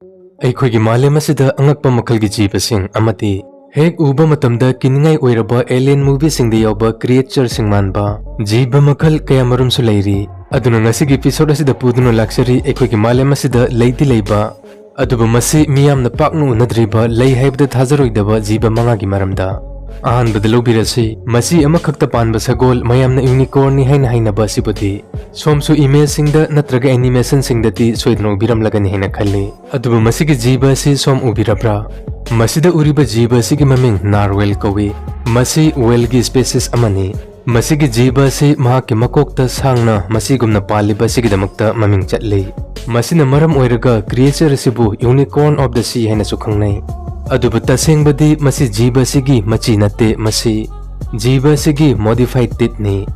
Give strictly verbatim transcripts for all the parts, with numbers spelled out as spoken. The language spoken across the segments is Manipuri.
ꯑꯩꯈꯣꯏꯒꯤ ꯃꯥꯂꯦꯝ ꯑꯁꯤꯗ ꯑꯉꯛꯄ ꯃꯈꯜꯒꯤ ꯖꯤꯕꯁꯤꯡ ꯑꯃꯗꯤ ꯍꯦꯛ ꯎꯕ ꯃꯇꯝꯗ ꯀꯤꯅꯤꯡꯉꯥꯏ ꯑꯣꯏꯔꯕ alien movieꯁꯤꯡꯗ ꯌꯥꯎꯕ creatureꯁꯤꯡ ꯃꯥꯟꯕ ꯖꯤꯕ ꯃꯈꯜ ꯀꯌꯥ ꯃꯔꯨꯝꯁꯨ ꯂꯩꯔꯤ꯫ ꯑꯗꯨꯅ ꯉꯁꯤꯒꯤ episode ꯑꯁꯤꯗ ꯄꯨꯗꯨꯅ ꯂꯥꯛꯆꯔꯤ ꯑꯩꯈꯣꯏꯒꯤ ꯃꯥꯂꯦꯝ ꯑꯁꯤꯗ ꯂꯩꯗꯤ ꯂꯩꯕ, ꯑꯗꯨꯕꯨ ꯃꯁꯤ ꯃꯤꯌꯥꯝꯅ ꯄꯥꯛꯅ ꯎꯅꯗ꯭ꯔꯤꯕ, ꯂꯩ ꯍꯥꯏꯕꯗ ꯊꯥꯖꯔꯣꯏꯗꯕ ꯖꯤꯕ ꯃꯉꯥꯒꯤ ꯃꯔꯝꯗ꯫ ꯑꯍꯥꯟꯕꯗ ꯂꯧꯕꯤꯔꯁꯤ, ꯃꯆꯤ ꯑꯃꯈꯛꯇ ꯄꯥꯟꯕ ꯁꯒꯣꯜ, ꯃꯌꯥꯝꯅ unicornꯅꯤ ꯍꯥꯏꯅ ꯍꯥꯏꯅꯕ ꯑꯁꯤꯕꯨꯗꯤ꯫ ꯁꯣꯝꯁꯨ imageꯁꯤꯡꯗ ꯅꯠꯇ꯭ꯔꯒ animationꯁꯤꯡꯗꯗꯤ ꯁꯣꯏꯗꯅ ꯎꯕꯤꯔꯝꯂꯒꯅꯤ ꯍꯥꯏꯅ ꯈꯜꯂꯤ꯫ ꯑꯗꯨꯕꯨ ꯃꯁꯤꯒꯤ ꯖꯤꯕ ꯑꯁꯤ ꯁꯣꯝ ꯎꯕꯤꯔꯕ꯭ꯔꯥ? ꯃꯁꯤꯗ ꯎꯔꯤꯕ ꯖꯤꯕ ꯑꯁꯤꯒꯤ ꯃꯃꯤꯡ narwhal ꯀꯧꯏ꯫ ꯃꯁꯤ whaleꯒꯤ species ꯑꯃꯅꯤ꯫ ꯃꯁꯤꯒꯤ ꯖꯤꯕ ꯑꯁꯤ ꯃꯍꯥꯛꯀꯤ ꯃꯀꯣꯛꯇ ꯁꯥꯡꯅ ꯃꯁꯤꯒꯨꯝꯅ ꯄꯥꯜꯂꯤꯕ ꯑꯁꯤꯒꯤꯗꯃꯛꯇ ꯃꯃꯤꯡ ꯆꯠꯂꯤ꯫ ꯃꯁꯤꯅ ꯃꯔꯝ ꯑꯣꯏꯔꯒ creature ꯑꯁꯤꯕꯨ unicorn of the sea ꯍꯥꯏꯅꯁꯨ ꯈꯪꯅꯩ꯫ ꯑꯗꯨꯕꯨ ꯇꯁꯦꯡꯕꯗꯤ ꯃꯁꯤ ꯖꯤꯕ ꯑꯁꯤꯒꯤ ꯃꯆꯤ ꯅꯠꯇꯦ, ꯃꯁꯤ ꯖꯤꯕ ꯑꯁꯤꯒꯤ modified teethꯅꯤ꯫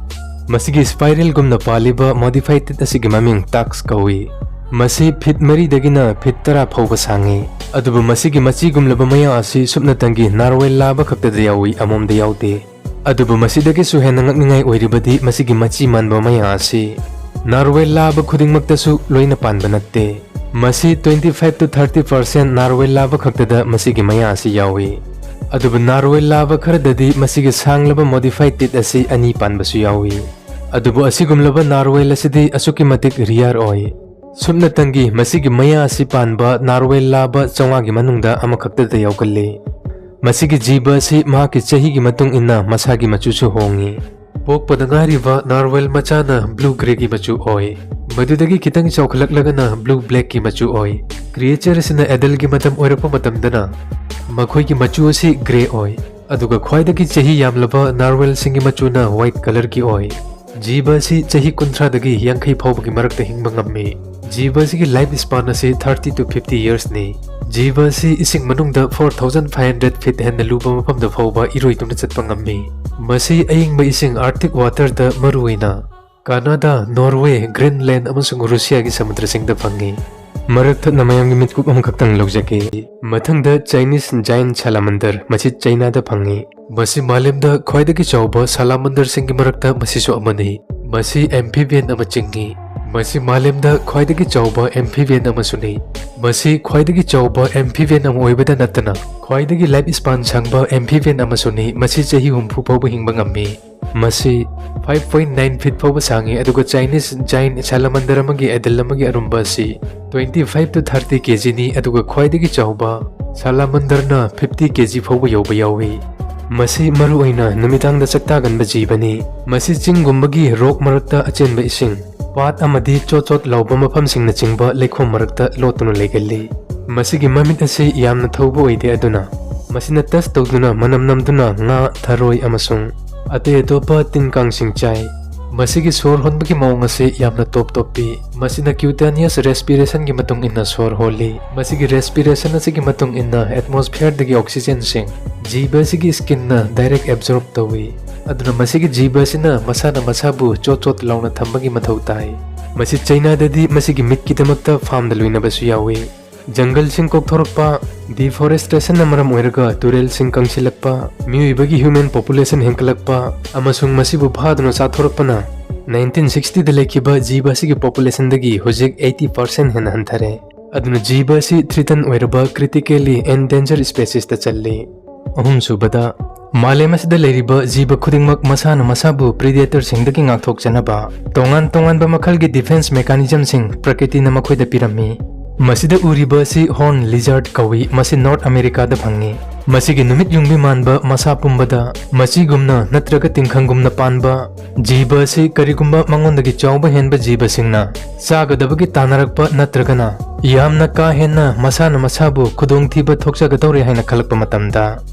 ꯃꯁꯤꯒꯤ spiralꯒꯨꯝꯅ ꯄꯥꯜꯂꯤꯕ modified teeth ꯑꯁꯤꯒꯤ ꯃꯃꯤꯡ tusk ꯀꯧꯏ꯫ ꯃꯁꯤ feet ꯃꯔꯤꯗꯒꯤꯅ feet ꯇꯔꯥ ꯐꯥꯎꯕ ꯁꯥꯡꯉꯤ꯫ ꯑꯗꯨꯕꯨ ꯃꯁꯤꯒꯤ ꯃꯆꯤꯒꯨꯝꯂꯕ ꯃꯌꯥ ꯑꯁꯤ ꯁꯨꯞꯅꯇꯪꯒꯤ narwhal ꯂꯥꯕ ꯈꯛꯇꯗ ꯌꯥꯎꯏ, ꯑꯃꯣꯝꯗ ꯌꯥꯎꯗꯦ꯫ ꯑꯗꯨꯕꯨ ꯃꯁꯤꯗꯒꯤꯁꯨ ꯍꯦꯟꯅ ꯉꯛꯅꯤꯡꯉꯥꯏ ꯑꯣꯏꯔꯤꯕꯗꯤ ꯃꯁꯤꯒꯤ ꯃꯆꯤ ꯃꯥꯟꯕ ꯃꯌꯥ ꯑꯁꯤ꯫ Narwhal ꯂꯥꯕ ꯈꯨꯗꯤꯡꯃꯛꯇꯁꯨ ꯂꯣꯏꯅ ꯄꯥꯟꯕ ꯅꯠꯇꯦ꯫ ꯃꯁꯤ twenty five to thirty percent narwhal ꯂꯥꯕ ꯈꯛꯇꯗ ꯃꯁꯤꯒꯤ ꯃꯌꯥ ꯑꯁꯤ ꯌꯥꯎꯏ꯫ ꯑꯗꯨꯕꯨ narwhal ꯂꯥꯕ ꯈꯔꯗꯗꯤ ꯃꯁꯤꯒꯤ ꯁꯥꯡꯂꯕ modified teeth ꯑꯁꯤ ꯑꯅꯤ ꯄꯥꯟꯕꯁꯨ ꯌꯥꯎꯏ꯫ ꯑꯗꯨꯕꯨ ꯑꯁꯤꯒꯨꯝꯂꯕ narwhal ꯑꯁꯤꯗꯤ ꯑꯁꯨꯛꯀꯤ ꯃꯇꯤꯛ rare ꯑꯣꯏ꯫ ꯁꯨꯞꯅꯇꯪꯒꯤ ꯃꯁꯤꯒꯤ ꯃꯌꯥ ꯑꯁꯤ ꯄꯥꯟꯕ narwhal ꯂꯥꯕ ꯆꯥꯝꯃꯉꯥꯒꯤ ꯃꯅꯨꯡꯗ ꯑꯃꯈꯛꯇꯗ ꯌꯥꯎꯒꯜꯂꯤ꯫ ꯃꯁꯤꯒꯤ ꯖꯤꯕ ꯑꯁꯤ ꯃꯍꯥꯛꯀꯤ ꯆꯍꯤꯒꯤ ꯃꯇꯨꯡ ꯏꯟꯅ ꯃꯁꯥꯒꯤ ꯃꯆꯨꯁꯨ ꯍꯣꯡꯏ꯫ ꯄꯣꯛꯄꯗ ꯉꯥꯏꯔꯤꯕ narwhal ꯃꯆꯥꯅ blue greyꯒꯤ ꯃꯆꯨ ꯑꯣꯏ꯫ ꯃꯗꯨꯗꯒꯤ ꯈꯤꯇꯪ ꯆꯥꯎꯈꯠꯂꯛꯂꯒꯅ blue blackꯀꯤ ꯃꯆꯨ ꯑꯣꯏ꯫ Creature ꯑꯁꯤꯅ adultꯒꯤ ꯃꯇꯝ ꯑꯣꯏꯔꯛꯄ ꯃꯇꯝꯗꯅ ꯃꯈꯣꯏꯒꯤ ꯃꯆꯨ ꯑꯁꯤ grey ꯑꯣꯏ꯫ ꯑꯗꯨꯒ ꯈ꯭ꯋꯥꯏꯗꯒꯤ ꯆꯍꯤ ꯌꯥꯝꯂꯕ narwhalꯁꯤꯡꯒꯤ ꯃꯆꯨꯅ white colourꯒꯤ ꯑꯣꯏ꯫ ꯖꯤꯕ ꯑꯁꯤ ꯆꯍꯤ ꯀꯨꯟꯊ꯭ꯔꯥꯗꯒꯤ ꯌꯥꯡꯈꯩ ꯐꯥꯎꯕꯒꯤ ꯃꯔꯛꯇ ꯍꯤꯡꯕ ꯉꯝꯃꯤ꯫ ꯖꯤꯕ ꯑꯁꯤꯒꯤ life span ꯑꯁꯤ thirty to fifty yearsꯅꯤ꯫ ꯖꯤꯕ ꯑꯁꯤ ꯏꯁꯤꯡ ꯃꯅꯨꯡꯗ four thousand five hundred feet ꯍꯦꯟꯅ ꯂꯨꯕ ꯃꯐꯝꯗ ꯐꯥꯎꯕ ꯏꯔꯣꯏꯗꯨꯅ ꯆꯠꯄ ꯉꯝꯃꯤ꯫ ꯃꯁꯤ ꯑꯏꯪꯕ ꯏꯁꯤꯡ Arctic waterꯗ ꯃꯔꯨꯑꯣꯏꯅ ꯀꯅꯥꯗꯥ, ꯅꯣꯔꯋꯦ, ꯒ꯭ꯔꯤꯟꯂꯦꯟ ꯑꯃꯁꯨꯡ ꯔꯨꯁꯤꯌꯥꯒꯤ ꯁꯃꯨꯗ꯭ꯔꯁꯤꯡꯗ ꯐꯪꯏ꯫ ꯃꯔꯛ ꯊꯠꯅ ꯃꯌꯥꯝꯒꯤ ꯃꯤꯠꯀꯨꯞ ꯑꯃꯈꯛꯇꯪ ꯂꯧꯖꯒꯦ꯫ ꯃꯊꯪꯗ Chinese giant salamander, ꯃꯁꯤ ꯆꯩꯅꯥꯗ ꯐꯪꯏ꯫ ꯃꯁꯤ ꯃꯥꯂꯦꯝꯗ ꯈ꯭ꯋꯥꯏꯗꯒꯤ ꯆꯥꯎꯕ salamanderꯁꯤꯡꯒꯤ ꯃꯔꯛꯇ ꯃꯁꯤꯁꯨ ꯑꯃꯅꯤ꯫ ꯃꯁꯤ amphibian ꯑꯃ ꯆꯤꯡꯏ꯫ ꯃꯁꯤ ꯃꯥꯂꯦꯝꯗ ꯈ꯭ꯋꯥꯏꯗꯒꯤ ꯆꯥꯎꯕ amphibian ꯑꯃꯁꯨꯅꯤ꯫ ꯃꯁꯤ ꯈ꯭ꯋꯥꯏꯗꯒꯤ ꯆꯥꯎꯕ amphibian ꯑꯃ ꯑꯣꯏꯕꯗ ꯅꯠꯇꯅ ꯈ꯭ꯋꯥꯏꯗꯒꯤ life span ꯁꯥꯡꯕ amphibian ꯑꯃꯁꯨꯅꯤ꯫ ꯃꯁꯤ ꯆꯍꯤ ꯍꯨꯝꯐꯨ ꯐꯥꯎꯕ ꯍꯤꯡꯕ ꯉꯝꯃꯤ꯫ ꯃꯁꯤ five point nine feet ꯐꯥꯎꯕ ꯁꯥꯡꯉꯤ, ꯑꯗꯨꯒ Chinese giant salamander ꯑꯃꯒꯤ adult ꯑꯃꯒꯤ ꯑꯔꯨꯝꯕ ꯑꯁꯤ twenty five to thirty kg ꯅꯤ, ꯑꯗꯨꯒ ꯈ꯭ꯋꯥꯏꯗꯒꯤ ꯆꯥꯎꯕ salamanderꯅ fifty kg ꯐꯥꯎꯕ ꯌꯧꯕ ꯌꯥꯎꯏ꯫ ꯃꯁꯤ ꯃꯔꯨꯑꯣꯏꯅ ꯅꯨꯃꯤꯗꯥꯡꯗ ꯆꯥꯛꯇꯥꯒꯟꯕ ꯖꯤꯕꯅꯤ꯫ ꯃꯁꯤ ꯆꯤꯡꯒꯨꯝꯕꯒꯤ rock ꯃꯔꯛꯇ, ꯑꯆꯦꯟꯕ ꯏꯁꯤꯡ, ꯄꯥꯠ ꯑꯃꯗꯤ ꯆꯣꯠ ꯆꯣꯠ ꯂꯥꯎꯕ ꯃꯐꯝꯁꯤꯡꯅꯆꯤꯡꯕ ꯂꯩꯈꯣꯝ ꯃꯔꯛꯇ ꯂꯣꯠꯇꯨꯅ ꯂꯩꯒꯜꯂꯤ꯫ ꯃꯁꯤꯒꯤ ꯃꯃꯤꯠ ꯑꯁꯤ ꯌꯥꯝꯅ ꯊꯧꯕ ꯑꯣꯏꯗꯦ, ꯑꯗꯨꯅ ꯃꯁꯤꯅ touch ꯇꯧꯗꯨꯅ ꯃꯅꯝ ꯅꯝꯗꯨꯅ ꯉꯥ, ꯊꯔꯣꯏ ꯑꯃꯁꯨꯡ ꯑꯇꯩ ꯑꯇꯣꯞꯄ ꯇꯤꯟ ꯀꯥꯡꯁꯤꯡ ꯆꯥꯏ꯫ ꯃꯁꯤꯒꯤ ꯁꯣꯔ ꯍꯣꯟꯕꯒꯤ ꯃꯑꯣꯡ ꯑꯁꯤ ꯌꯥꯝꯅ ꯇꯣꯞ ꯇꯣꯞꯄꯤ꯫ ꯃꯁꯤꯅ cutaneous respirationꯒꯤ ꯃꯇꯨꯡ ꯏꯟꯅ ꯁꯣꯔ ꯍꯣꯜꯂꯤ꯫ ꯃꯁꯤꯒꯤ respiration ꯑꯁꯤꯒꯤ ꯃꯇꯨꯡ ꯏꯟꯅ atmosphereꯗꯒꯤ oxygenꯁꯤꯡ ꯖꯤꯕ ꯑꯁꯤꯒꯤ skinꯅ direct absorb ꯇꯧꯏ꯫ ꯑꯗꯨꯅ ꯃꯁꯤꯒꯤ ꯖꯤꯕ ꯑꯁꯤꯅ ꯃꯁꯥꯅ ꯃꯁꯥꯕꯨ ꯆꯣꯠ ꯆꯣꯠ ꯂꯥꯎꯅ ꯊꯝꯕꯒꯤ ꯃꯊꯧ ꯇꯥꯏ꯫ ꯃꯁꯤ ꯆꯩꯅꯥꯗꯗꯤ ꯃꯁꯤꯒꯤ ꯃꯤꯠꯀꯤꯗꯃꯛꯇ farmꯗ ꯂꯣꯏꯅꯕꯁꯨ ꯌꯥꯎꯏ꯫ ꯖꯪꯒꯜꯁꯤꯡ ꯀꯣꯛꯊꯣꯔꯛꯄ, deforestationꯅ ꯃꯔꯝ ꯑꯣꯏꯔꯒ ꯇꯨꯔꯦꯜꯁꯤꯡ ꯀꯪꯁꯤꯜꯂꯛꯄ, ꯃꯤꯑꯣꯏꯕꯒꯤ human population ꯍꯦꯟꯒꯠꯂꯛꯄ, ꯑꯃꯁꯨꯡ ꯃꯁꯤꯕꯨ ꯐꯥꯗꯨꯅ ꯆꯥꯊꯣꯔꯛꯄꯅ nineteen sixtyꯗ ꯂꯩꯈꯤꯕ ꯖꯤꯕ ꯑꯁꯤꯒꯤ populationꯗꯒꯤ ꯍꯧꯖꯤꯛ eighty percent ꯍꯦꯟꯅ ꯍꯟꯊꯔꯦ꯫ ꯑꯗꯨꯅ ꯖꯤꯕ ꯑꯁꯤ threaten ꯑꯣꯏꯔꯕ critically endangered speciesꯇ ꯆꯜꯂꯤ꯫ ꯑꯍꯨꯝꯁꯨꯕꯗ, ꯃꯥꯂꯦꯝ ꯑꯁꯤꯗ ꯂꯩꯔꯤꯕ ꯖꯤꯕ ꯈꯨꯗꯤꯡꯃꯛ ꯃꯁꯥꯅ ꯃꯁꯥꯕꯨ predatorꯁꯤꯡꯗꯒꯤ ꯉꯥꯛꯊꯣꯛꯆꯅꯕ ꯇꯣꯉꯥꯟ ꯇꯣꯉꯥꯟꯕ ꯃꯈꯜꯒꯤ defence mechanismꯁꯤꯡ ꯄ꯭ꯔꯀ꯭ꯔꯤꯇꯤꯅ ꯃꯈꯣꯏꯗ ꯄꯤꯔꯝꯃꯤ꯫ ꯃꯁꯤꯗ ꯎꯔꯤꯕ ꯑꯁꯤ horn lizard ꯀꯧꯏ꯫ ꯃꯁꯤ North Americaꯗ ꯐꯪꯏ꯫ ꯃꯁꯤꯒꯤ ꯅꯨꯃꯤꯠ ꯌꯨꯡꯕꯤ ꯃꯥꯟꯕ ꯃꯁꯥ ꯄꯨꯝꯕꯗ ꯃꯆꯤꯒꯨꯝꯅ ꯅꯠꯇ꯭ꯔꯒ ꯇꯤꯡꯈꯪꯒꯨꯝꯅ ꯄꯥꯟꯕ ꯖꯤꯕ ꯑꯁꯤ ꯀꯔꯤꯒꯨꯝꯕ ꯃꯉꯣꯟꯗꯒꯤ ꯆꯥꯎꯕ ꯍꯦꯟꯕ ꯖꯤꯕꯁꯤꯡꯅ ꯆꯥꯒꯗꯕꯒꯤ ꯇꯥꯟꯅꯔꯛꯄ ꯅꯠꯇ꯭ꯔꯒꯅ ꯌꯥꯝꯅ ꯀꯥ ꯍꯦꯟꯅ ꯃꯁꯥꯅ ꯃꯁꯥꯕꯨ ꯈꯨꯗꯣꯡꯊꯤꯕ ꯊꯣꯛꯆꯒꯗꯧꯔꯦ ꯍꯥꯏꯅ ꯈꯜꯂꯛꯄ ꯃꯇꯝꯗ,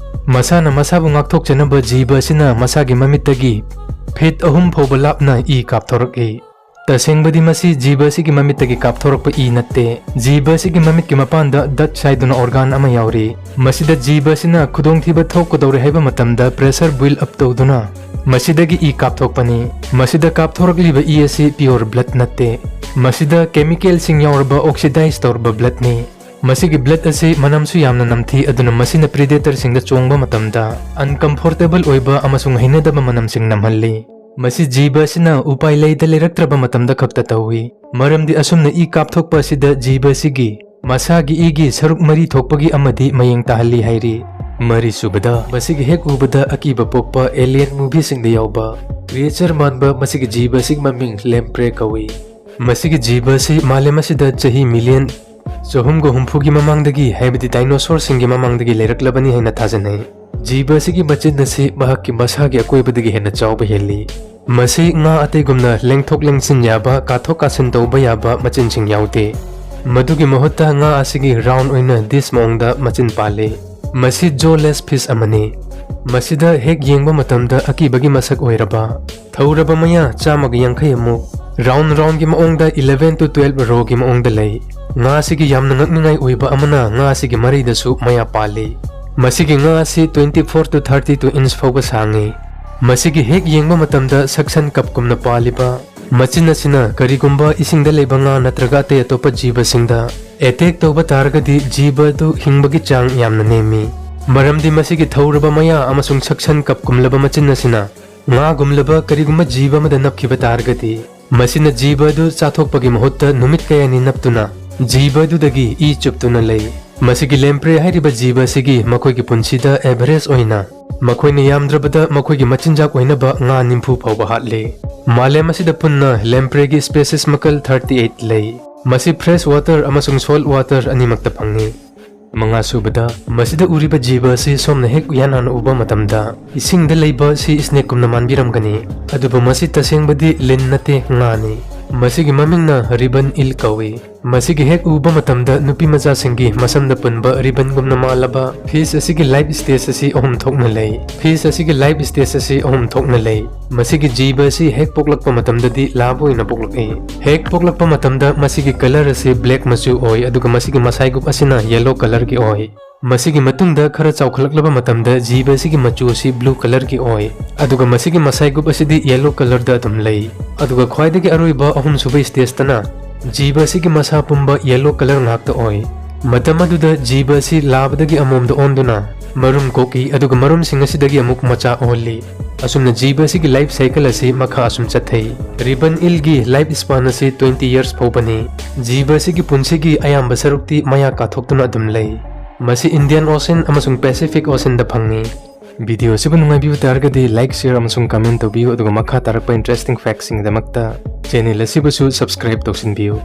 ꯃꯁꯥꯅ ꯃꯁꯥꯕꯨ ꯉꯥꯛꯊꯣꯛꯆꯅꯕ ꯖꯤꯕ ꯑꯁꯤꯅ ꯃꯁꯥꯒꯤ ꯃꯃꯤꯠꯇꯒꯤ feet ꯑꯍꯨꯝ ꯐꯥꯎꯕ ꯂꯥꯞꯅ ꯏ ꯀꯥꯞꯊꯣꯔꯛꯏ꯫ ꯇꯁꯦꯡꯕꯗꯤ ꯃꯁꯤ ꯖꯤꯕ ꯑꯁꯤꯒꯤ ꯃꯃꯤꯠꯇꯒꯤ ꯀꯥꯞꯊꯣꯔꯛꯄ ꯏ ꯅꯠꯇꯦ꯫ ꯖꯤꯕ ꯑꯁꯤꯒꯤ ꯃꯃꯤꯠꯀꯤ ꯃꯄꯥꯟꯗ duct ꯍꯥꯏꯗꯨꯅ organ ꯑꯃ ꯌꯥꯎꯔꯤ꯫ ꯃꯁꯤꯗ ꯖꯤꯕ ꯑꯁꯤꯅ ꯈꯨꯗꯣꯡꯊꯤꯕ ꯊꯣꯛꯀꯗꯧꯔꯦ ꯍꯥꯏꯕ ꯃꯇꯝꯗ pressure build up ꯇꯧꯗꯨꯅ ꯃꯁꯤꯗꯒꯤ ꯏ ꯀꯥꯞꯊꯣꯛꯄꯅꯤ꯫ ꯃꯁꯤꯗ ꯀꯥꯞꯊꯣꯔꯛꯂꯤꯕ ꯏ ꯑꯁꯤ pure blood ꯅꯠꯇꯦ꯫ ꯃꯁꯤꯗ chemicalꯁꯤꯡ ꯌꯥꯎꯔꯕ oxidize ꯇꯧꯔꯕ bloodꯅꯤ꯫ ꯃꯁꯤꯒꯤ blood ꯑꯁꯤ ꯃꯅꯝꯁꯨ ꯌꯥꯝꯅ ꯅꯝꯊꯤ, ꯑꯗꯨꯅ ꯃꯁꯤꯅ predatorꯁꯤꯡꯗ ꯆꯣꯡꯕ ꯃꯇꯝꯗ uncomfortable ꯑꯣꯏꯕ ꯑꯃꯁꯨꯡ ꯍꯩꯅꯗꯕ ꯃꯅꯝꯁꯤꯡ ꯅꯝꯍꯜꯂꯤ꯫ ꯃꯁꯤ ꯖꯤꯕ ꯑꯁꯤꯅ ꯎꯄꯥꯏ ꯂꯩꯇ ꯂꯩꯔꯛꯇ꯭ꯔꯕ ꯃꯇꯝꯗ ꯈꯛꯇ ꯇꯧꯏ, ꯃꯔꯝꯗꯤ ꯑꯁꯨꯝꯅ ꯏ ꯀꯥꯞꯊꯣꯛꯄ ꯑꯁꯤꯗ ꯖꯤꯕ ꯑꯁꯤꯒꯤ ꯃꯁꯥꯒꯤ ꯏꯒꯤ ꯁꯔꯨꯛ ꯃꯔꯤ ꯊꯣꯛꯄꯒꯤ ꯑꯃꯗꯤ ꯃꯌꯦꯡ ꯇꯥꯍꯜꯂꯤ ꯍꯥꯏꯔꯤ꯫ ꯃꯔꯤꯁꯨꯕꯗ, ꯃꯁꯤꯒꯤ ꯍꯦꯛ ꯎꯕꯗ ꯑꯀꯤꯕ ꯄꯣꯛꯄ alien movieꯁꯤꯡꯗ ꯌꯥꯎꯕ creature ꯃꯥꯟꯕ ꯃꯁꯤꯒꯤ ꯖꯤꯕ ꯑꯁꯤꯒꯤ ꯃꯃꯤꯡ lamprey ꯀꯧꯏ꯫ ꯃꯁꯤꯒꯤ ꯖꯤꯕ ꯑꯁꯤ ꯃꯥꯂꯦꯝ ꯑꯁꯤꯗ ꯆꯍꯤ million ꯆꯍꯨꯝꯒ ꯍꯨꯝꯐꯨꯒꯤ ꯃꯃꯥꯡꯗꯒꯤ, ꯍꯥꯏꯕꯗꯤ dinosaurꯁꯤꯡꯒꯤ ꯃꯃꯥꯡꯗꯒꯤ ꯂꯩꯔꯛꯂꯕꯅꯤ ꯍꯥꯏꯅ ꯊꯥꯖꯅꯩ꯫ ꯖꯤꯕ ꯑꯁꯤꯒꯤ ꯃꯆꯤꯟ ꯑꯁꯤ ꯃꯍꯥꯛꯀꯤ ꯃꯁꯥꯒꯤ ꯑꯀꯣꯏꯕꯗꯒꯤ ꯍꯦꯟꯅ ꯆꯥꯎꯕ ꯍꯦꯜꯂꯤ꯫ ꯃꯁꯤ ꯉꯥ ꯑꯇꯩꯒꯨꯝꯅ ꯂꯦꯡꯊꯣꯛ ꯂꯦꯡꯁꯤꯟ ꯌꯥꯕ, ꯀꯥꯊꯣꯛ ꯀꯥꯁꯤꯟ ꯇꯧꯕ ꯌꯥꯕ ꯃꯆꯤꯟꯁꯤꯡ ꯌꯥꯎꯗꯦ꯫ ꯃꯗꯨꯒꯤ ꯃꯍꯨꯠꯇ ꯉꯥ ꯑꯁꯤꯒꯤ round ꯑꯣꯏꯅ disc ꯃꯑꯣꯡꯗ ꯃꯆꯤꯟ ꯄꯥꯜꯂꯤ꯫ ꯃꯁꯤ jawless fish ꯑꯃꯅꯤ꯫ ꯃꯁꯤꯗ ꯍꯦꯛ ꯌꯦꯡꯕ ꯃꯇꯝꯗ ꯑꯀꯤꯕꯒꯤ ꯃꯁꯛ ꯑꯣꯏꯔꯕ ꯊꯧꯔꯕ ꯃꯌꯥ ꯆꯥꯝꯃꯒ ꯌꯥꯡꯈꯩ ꯑꯃꯨꯛ round roundꯒꯤ ꯃꯑꯣꯡꯗ eleven to twelve rowꯒꯤ ꯃꯑꯣꯡꯗ ꯂꯩ꯫ ꯉꯥ ꯑꯁꯤꯒꯤ ꯌꯥꯝꯅ ꯉꯛꯅꯤꯡꯉꯥꯏ ꯑꯣꯏꯕ ꯑꯃꯅ ꯉꯥ ꯑꯁꯤꯒꯤ ꯃꯔꯩꯗꯁꯨ ꯃꯌꯥ ꯄꯥꯜꯂꯤ꯫ ꯃꯁꯤꯒꯤ ꯉꯥ ꯑꯁꯤ twenty four to thirty two inch ꯐꯥꯎꯕ ꯁꯥꯡꯉꯤ꯫ ꯃꯁꯤꯒꯤ ꯍꯦꯛ ꯌꯦꯡꯕ ꯃꯇꯝꯗ suction cupꯀꯨꯝꯅ ꯄꯥꯜꯂꯤꯕ ꯃꯆꯤꯟ ꯑꯁꯤꯅ ꯀꯔꯤꯒꯨꯝꯕ ꯏꯁꯤꯡꯗ ꯂꯩꯕ ꯉꯥ ꯅꯠꯇ꯭ꯔꯒ ꯑꯇꯩ ꯑꯇꯣꯞꯄ ꯖꯤꯕꯁꯤꯡꯗ attack ꯇꯧꯕ ꯇꯥꯔꯒꯗꯤ ꯖꯤꯕ ꯑꯗꯨ ꯍꯤꯡꯕꯒꯤ ꯆꯥꯡ ꯌꯥꯝꯅ ꯅꯦꯝꯃꯤ꯫ ꯃꯔꯝꯗꯤ ꯃꯁꯤꯒꯤ ꯊꯧꯔꯕ ꯃꯌꯥ ꯑꯃꯁꯨꯡ suction cupꯀꯨꯝꯂꯕ ꯃꯆꯤꯟ ꯑꯁꯤꯅ ꯉꯥꯒꯨꯝꯂꯕ ꯀꯔꯤꯒꯨꯝꯕ ꯖꯤꯕ ꯑꯃꯗ ꯅꯞꯈꯤꯕ ꯇꯥꯔꯒꯗꯤ, ꯃꯁꯤꯅ ꯖꯤꯕ ꯑꯗꯨ ꯆꯥꯊꯣꯛꯄꯒꯤ ꯃꯍꯨꯠꯇ ꯅꯨꯃꯤꯠ ꯀꯌꯥꯅꯤ ꯅꯞꯇꯨꯅ ꯖꯤꯕ ꯑꯗꯨꯗꯒꯤ ꯏ ꯆꯨꯞꯇꯨꯅ ꯂꯩ꯫ ꯃꯁꯤꯒꯤ lamprey ꯍꯥꯏꯔꯤꯕ ꯖꯤꯕ ꯑꯁꯤꯒꯤ ꯃꯈꯣꯏꯒꯤ ꯄꯨꯟꯁꯤꯗ average ꯑꯣꯏꯅ ꯃꯈꯣꯏꯅ ꯌꯥꯝꯗ꯭ꯔꯕꯗ ꯃꯈꯣꯏꯒꯤ ꯃꯆꯤꯟꯖꯥꯛ ꯑꯣꯏꯅꯕ ꯉꯥ ꯅꯤꯐꯨ ꯐꯥꯎꯕ ꯍꯥꯠꯂꯤ꯫ ꯃꯥꯂꯦꯝ ꯑꯁꯤꯗ ꯄꯨꯟꯅ lampreyꯒꯤ species ꯃꯈꯜ thirty eight ꯂꯩ꯫ ꯃꯁꯤ fresh water ꯑꯃꯁꯨꯡ salt water ꯑꯅꯤꯃꯛꯇ ꯐꯪꯏ꯫ ꯃꯉꯥꯁꯨꯕꯗ, ꯃꯁꯤꯗ ꯎꯔꯤꯕ ꯖꯤꯕ ꯑꯁꯤ ꯁꯣꯝꯅ ꯍꯦꯛ ꯌꯥꯅꯥꯅ ꯎꯕ ꯃꯇꯝꯗ ꯏꯁꯤꯡꯗ ꯂꯩꯕ sea snakeꯀꯨꯝꯅ ꯃꯥꯟꯕꯤꯔꯝꯒꯅꯤ, ꯑꯗꯨꯕꯨ ꯃꯁꯤ ꯇꯁꯦꯡꯕꯗꯤ ꯂꯤꯟ ꯅꯠꯇꯦ, ꯉꯥꯅꯤ꯫ ꯃꯁꯤꯒꯤ ꯃꯃꯤꯡꯅ ribbon eel ꯀꯧꯏ꯫ ꯃꯁꯤꯒꯤ ꯍꯦꯛ ꯎꯕ ꯃꯇꯝꯗ ꯅꯨꯄꯤ ꯃꯆꯥꯁꯤꯡꯒꯤ ꯃꯁꯝꯗ ꯄꯨꯟꯕ ribbonꯒꯨꯝꯅ ꯃꯥꯜꯂꯕ fish ꯑꯁꯤꯒꯤ life stage ꯑꯁꯤ ꯑꯍꯨꯝ ꯊꯣꯛꯅ ꯂꯩ꯫ Fish ꯑꯁꯤꯒꯤ life stage ꯑꯁꯤ ꯑꯍꯨꯝ ꯊꯣꯛꯅ ꯂꯩ꯫ ꯃꯁꯤꯒꯤ ꯖꯤꯕ ꯑꯁꯤ ꯍꯦꯛ ꯄꯣꯛꯂꯛꯄ ꯃꯇꯝꯗꯗꯤ ꯂꯥꯕ ꯑꯣꯏꯅ ꯄꯣꯛꯂꯛꯏ꯫ ꯍꯦꯛ ꯄꯣꯛꯂꯛꯄ ꯃꯇꯝꯗ ꯃꯁꯤꯒꯤ colour ꯑꯁꯤ black ꯃꯆꯨ ꯑꯣꯏ, ꯑꯗꯨꯒ ꯃꯁꯤꯒꯤ ꯃꯁꯥꯏꯒꯨꯞ ꯑꯁꯤꯅ yellow colourꯒꯤ ꯑꯣꯏ꯫ ꯃꯁꯤꯒꯤ ꯃꯇꯨꯡꯗ ꯈꯔ ꯆꯥꯎꯈꯠꯂꯛꯂꯕ ꯃꯇꯝꯗ ꯖꯤꯕ ꯑꯁꯤꯒꯤ ꯃꯆꯨ ꯑꯁꯤ blue colourꯒꯤ ꯑꯣꯏ, ꯑꯗꯨꯒ ꯃꯁꯤꯒꯤ ꯃꯁꯥꯏꯒꯨꯞ ꯑꯁꯤꯗꯤ yellow colourꯗ ꯑꯗꯨꯝ ꯂꯩ꯫ ꯑꯗꯨꯒ ꯈ꯭ꯋꯥꯏꯗꯒꯤ ꯑꯔꯣꯏꯕ ꯑꯍꯨꯝꯁꯨꯕ stageꯇꯅ ꯖꯤꯕ ꯑꯁꯤꯒꯤ ꯃꯁꯥ ꯄꯨꯝꯕ yellow colour ꯉꯥꯛꯇ ꯑꯣꯏ꯫ ꯃꯇꯝ ꯑꯗꯨꯗ ꯖꯤꯕ ꯑꯁꯤ ꯂꯥꯕꯗꯒꯤ ꯑꯃꯣꯝꯗ ꯑꯣꯟꯗꯨꯅ ꯃꯔꯨꯝ ꯀꯣꯛꯏ, ꯑꯗꯨꯒ ꯃꯔꯨꯝꯁꯤꯡ ꯑꯁꯤꯗꯒꯤ ꯑꯃꯨꯛ ꯃꯆꯥ ꯑꯣꯜꯂꯤ꯫ ꯑꯁꯨꯝꯅ ꯖꯤꯕ ꯑꯁꯤꯒꯤ life cycle ꯑꯁꯤ ꯃꯈꯥ ꯑꯁꯨꯝ ꯆꯠꯊꯩ꯫ Ribbon eelꯒꯤ life span ꯑꯁꯤ twenty years ꯐꯥꯎꯕꯅꯤ꯫ ꯖꯤꯕ ꯑꯁꯤꯒꯤ ꯄꯨꯟꯁꯤꯒꯤ ꯑꯌꯥꯝꯕ ꯁꯔꯨꯛꯇꯤ ꯃꯌꯥ ꯀꯥꯊꯣꯛꯇꯨꯅ ꯑꯗꯨꯝ ꯂꯩ꯫ ꯃꯁꯤ Indian Ocean ꯑꯃꯁꯨꯡ Pacific Oceanꯗ ꯐꯪꯏ꯫ Video ꯑꯁꯤꯕꯨ ꯅꯨꯡꯉꯥꯏꯕꯤꯕ ꯇꯥꯔꯒꯗꯤ like, share ꯑꯃꯁꯨꯡ comment ꯇꯧꯕꯤꯌꯨ, ꯑꯗꯨꯒ ꯃꯈꯥ ꯇꯥꯔꯛꯄ interesting factꯁꯤꯡꯒꯤꯗꯃꯛꯇ channel ꯑꯁꯤꯕꯨꯁꯨ subscribe ꯇꯧꯁꯤꯟꯕꯤꯌꯨ꯫